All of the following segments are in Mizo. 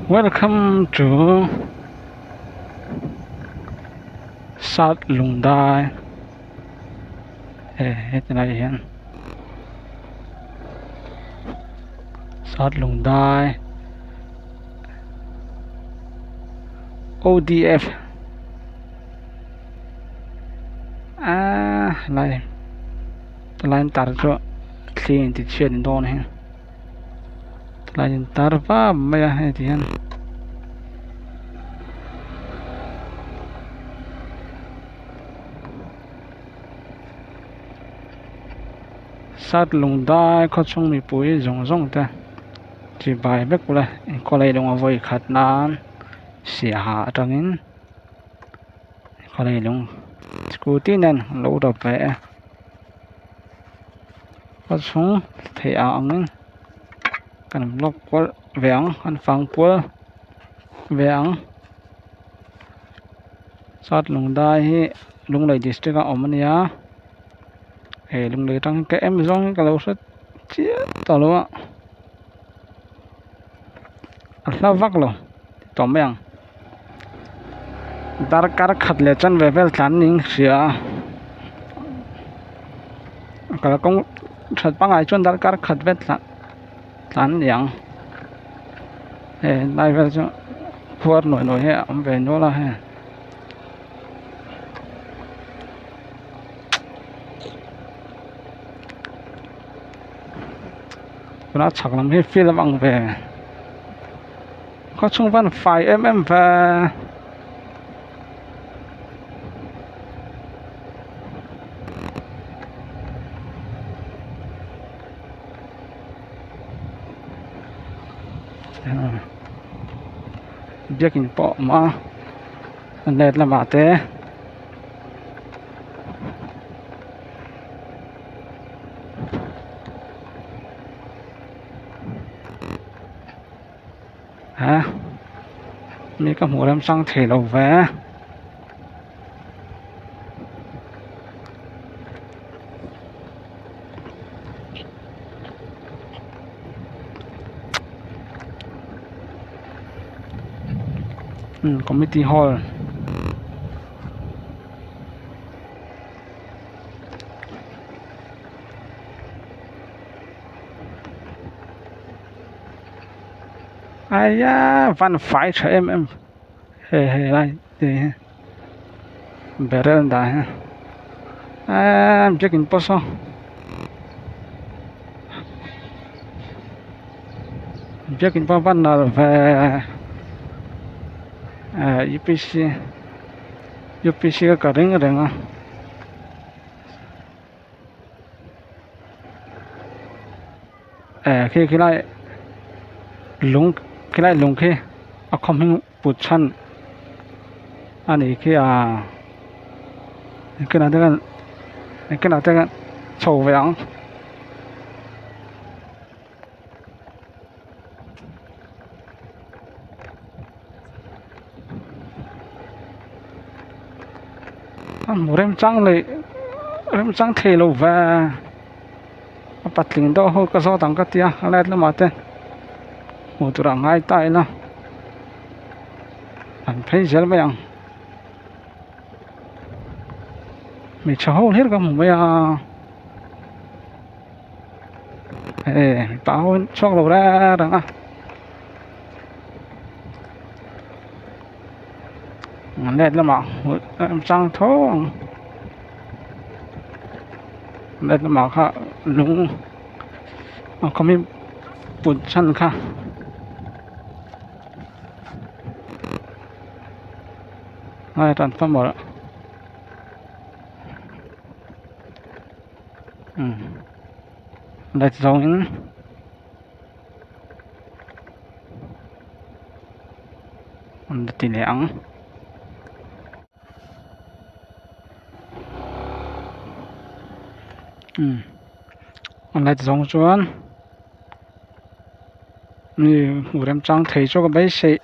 Welcome to South Lungdai eh heti lai hian South Lungdai O_D_F aaa helai helai an tar chu thli in ti chhiat ni dawn a hi. Tilai in tar vap mai a hei ti hian sat lung dai khaw chhung mipui zawng zawng te chibai vek ula inkhaw lei lung a vawi khat nan siaha atangin khaw lei lung scooty nen an lo dawp ve e. A chhung theih ang angin kan vlog kual ve ang kan fang kual ve ang sat lungdai hi lunglei district a awm a nia hei lunglei atang hian ka em zawng hi ka lo hre chiah tawh lo a a hla vak lo tawh mai ang darkar khat leh chanve vel tlan niin ka hria a kalkawng that pangngai chuan darkar khat vel tlan tlan a ni ang hei helai vel chu khuar nuai nuai hi a awm ve nual a hei. Tuna chhak lam hi field a ang ve. Khaw chhung van fai em em ve. Biakin pawh a awm a a let lamah te. Ha mi ka hmuh remchang thei lo ve umm committee hall. Aia van fai tha em em he he lai te hi barrel dah hi eee biakin pawh saw biakin pawh a van nalh ve eh U_P_C U_P_C kha ka ring reng a. Eh khi khilai lung khilai lung khi a khaw hming put chhan a nih khi a engtin ah te khan engtin ah te khan chho ve ang. A hmu remchang leh remchang thei lo ve a patling deuh ho ka zawt ang ka tia a let lamah te hmuh tur a ngai ta ila an phei zel mai ang hmeichhe ho hlir ka hmu mai a. Hei mipa ho in chhuak lo reng reng a an let lamah an chang tho ang let lamah kha lung a khawmi put chhan kha. Lai transformer let zawngin an la ti leh ang. A let zawng chuan mi hmuh remchang thei chu ka beisei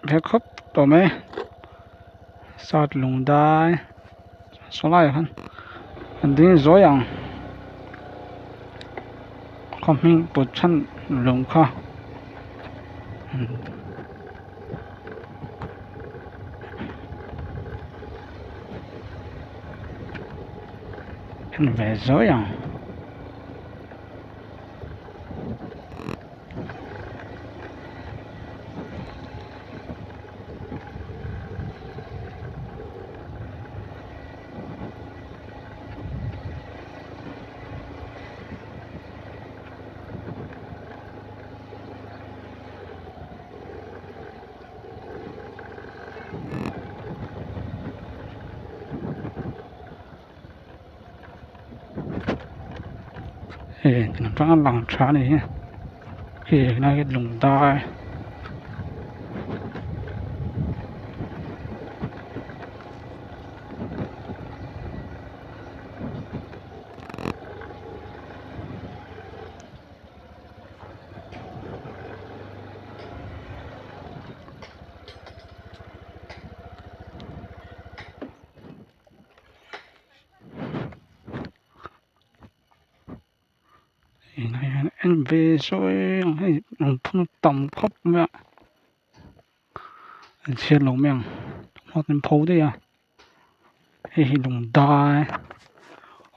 ve khawp tawh mai sat lung dai. Saw laiah khan an ding zawi ang khaw hming put chhan lung kha. En ve zawi ang. Hei atanga lang tha a ni hi khi helai hi lung dai. Inah hian en ve sawi ang hei lungphun tam khawp mai a an chhiat lo mai ang hmuat an pho daih a hei hi lung dai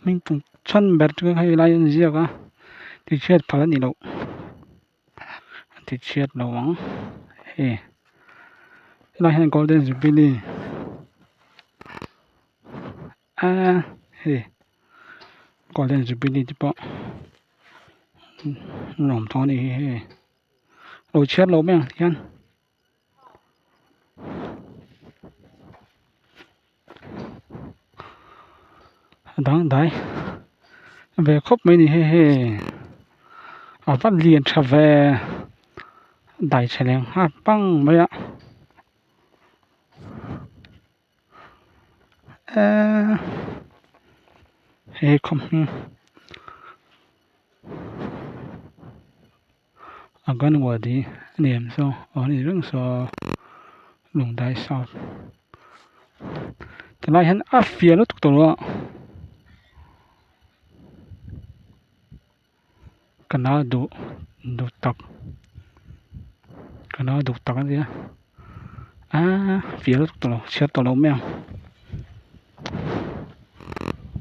hming tum chhan ber chu hei lai an ziak a tichhiat phal a ni loh an tichhiat lo ang hei helai hian golden jubilee aaa hei golden jubilee te pawh nuam tawh a nih hi hei lo chhiar lo mai ang tihian. A dangdai ve khawp mai a ni hei hei a va lian tha ve dai chhe leh nghal pang mai a eee he khawmhming. Anganwadi a ni em saw aw a ni reng saw Lungdai south tilai hian a fiah lutuk tawh lo a ka nau duh duh tak ka nau duh tak a nia aaa fiah lutuk tawh lo chhiar tawh lo mai ang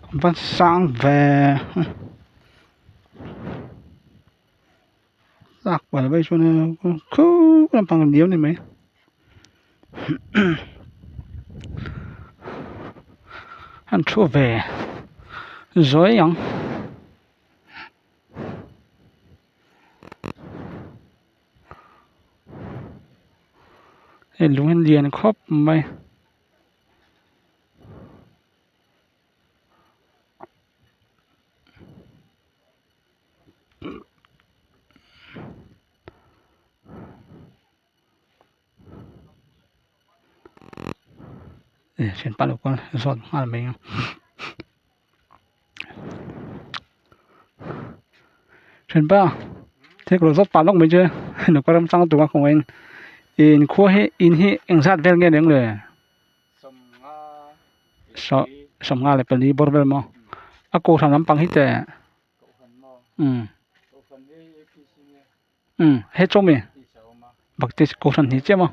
a va sang ve. Lak palh vai chuan khup lampang a liam a ni mai an thu ve zawi ang hei lung hi a lian khawp mai. Thianpa lo kal zawt nghal mai ang thianpa thil ka lo zawt pah lawk mai che lo kal ram chang tura kawngin in khua hi in hi engzat vel nge ni ang le. Sawmnga leh pali bawr vel maw a kohhran lampang hi teh umm he chu mi baptist kohhran hi chiah maw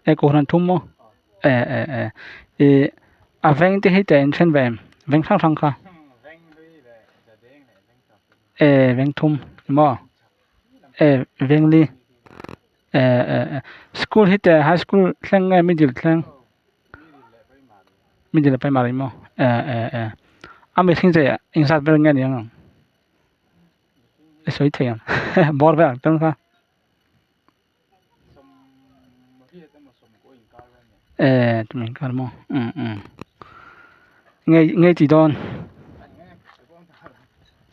e kohhran thum maw eh eh eh ih a veng te hi teh an then ve em veng hrang hrang kha eh veng thum maw eh veng li. Eh eh eh school hi teh high school thleng nge middle thleng middle primary maw eh eh eh a mihring che engzat vel nge ni ang i sawi thei ang bawr vel ang tang kha eh tumi inkar maw um um nge nge ti dawn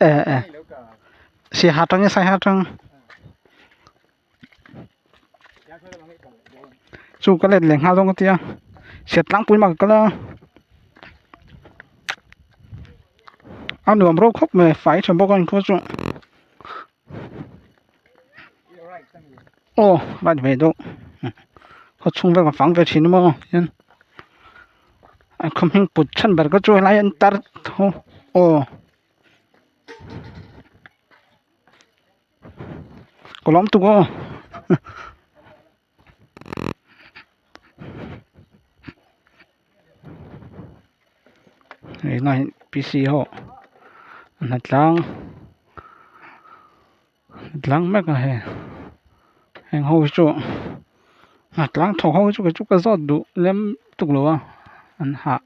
eh eh saiha tang nge saiha tang. Chu ka let leh nghal dawn ka tia chhiat tlangpui mah ka kal a a nuam reuh khawp mai fai tha bawk a inkhua chu aw right ve deuh khaw chhung vel ka fang ve thin maw hian a khaw hming put chhan ber kha chu helai an tar tho aw. Ka lawm tuk aw hei lai hi P C ho. Hnatlang hnatlang mek a hei heng ho hi chu hnatlang thawk ho hi chu kei chu ka zawt duh lem tuk lo a an hah.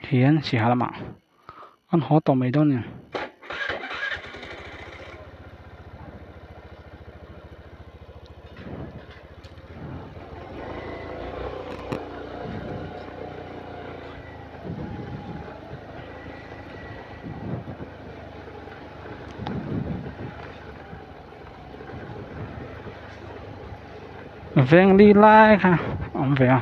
Hian sihal lamah an haw tawh mai dawn a ni. Veng li lai kha a awm ve a.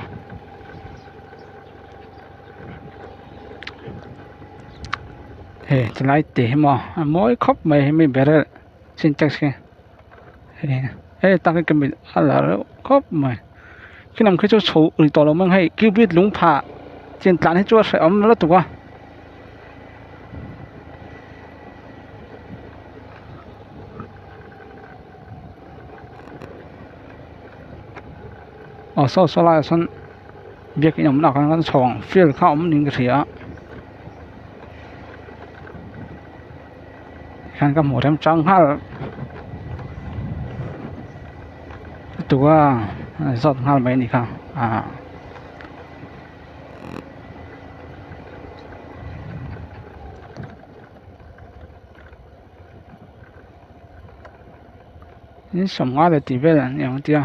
Hei chulai te hi maw a mawi khawp mai hemi barrel sintex hi hei tak hi ka mit a la reuh khawp mai khi lam khi chu chho ri tawh lo mai ang hei cubit lung phah chin tlan hi chu a hrehawm lutuk a. Aw saw saw laiah sawn biakin awm lakah khan chhawng field kha a awm niin ka hria a tikhian ka hmuh remchang nghal lutuk a zawt nghal mai a nih kha ah. In sawmnga leh tih vel an ni ang tia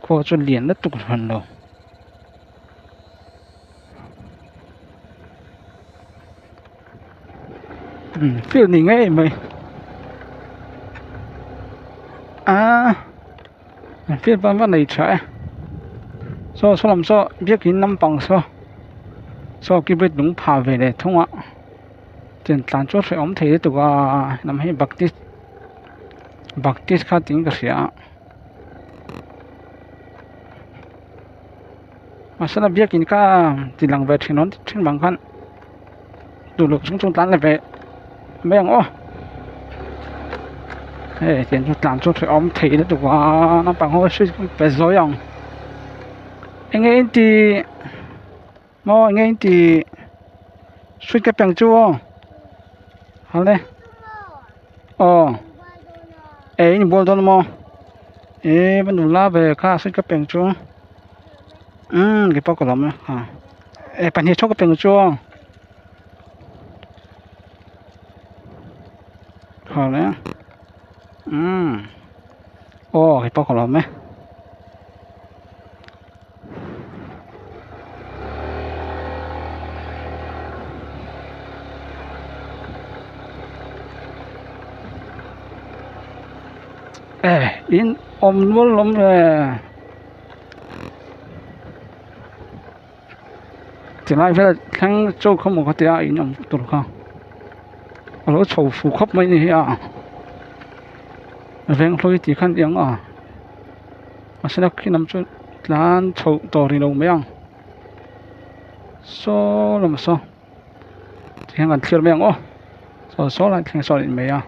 khua chu lian lutuk hran lo. Umm field ni ngei mai aaa field pawh an va nei tha e saw saw lam saw biakin lampang saw saw keyboard lung phah ve leh thung a. Chen tlan chu a hrehawm thei lutuk a lam hi baptist baptist kha tiin ka hria a mahse la biakin kha ti lang ve thin rawn thin vang khan duh loh chung chung tlan la ve mai ang aw hei tiang chu tlan chu hrehawm thei lutuk a naupang ho hi pe zawi ang eng nge in tih. Maw eng nge in tih sweet ka peng chu aw hale aw e in inbual dawn maw e va nula ve kha sweet ka peng chu umm keipawh ka lawm e ha e pahnih theuh ka peng chu aw hale umm aw keipawh ka lawm e. E in awm nual lawm le tilai vel thleng chaw kha maw ka tia in awm tur kha a lo chho fu khawp mai ni hi a veng hlui tih khan eng a. Mahse khi lam chu tlan chhoh tawh rih lo mai ang saw lam saw tihian kan thlir mai ang aw saw saw lai thleng sawn in mai a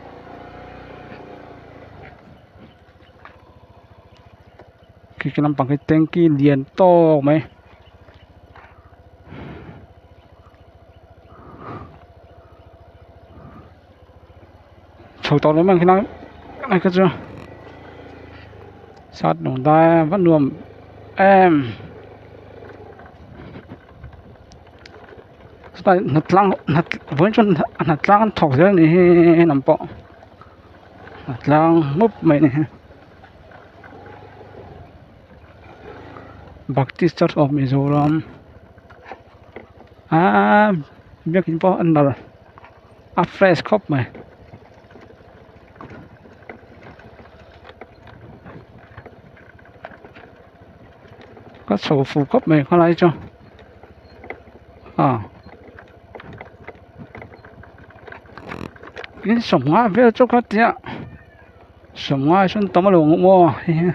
khi khi lampang khi tanky lian tawk mai. Chho tawh lo mai ang khi lai lai kha chu sat lung dai a va nuam em chutai hnatlang vawiin chuan hnatlang an thawk zel a ni hi lam pawh hnatlang mup mai a ni hi Baptist church of Mizoram aaa biakin pawh a nalh. A fresh khawp mai. Ka chho fu khawp mai khalai chu ah in sawmnga vel chu ka tia sawmnga chuan tam alo ang maw hei hi.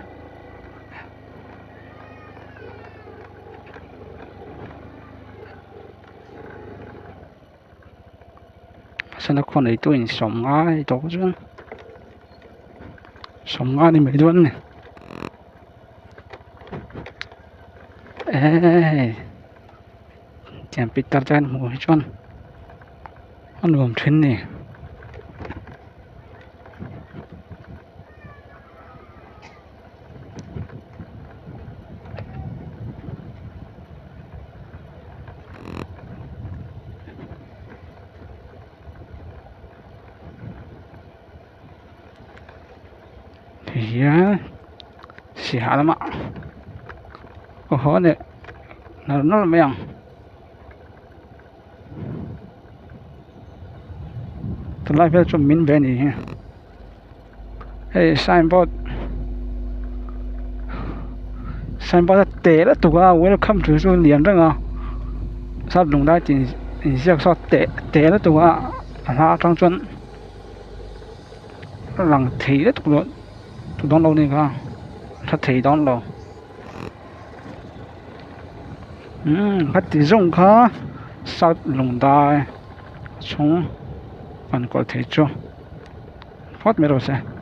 Sana khaw neitu in sawm ngai tawh chuan. Sawmnga a ni mai dawn a ni eee tiang pitar te an hmuh hi chuan a nuam thin a ni. Tihian sihah lamah ka haw leh nawlh nawlh mai ang. Tunlai vel chu min ve a ni hi hei signboard signboard a teh lutuk a welcome tih chu lian reng a sap lung lai tih inziak saw teh teh lutuk a a hma atang chuan. Lang thei lutuk lo dawn lo ni kha tha thei dawn lo umm heti zawng kha south lungdai chhung an kawlh thei chu phawt mai rawh se.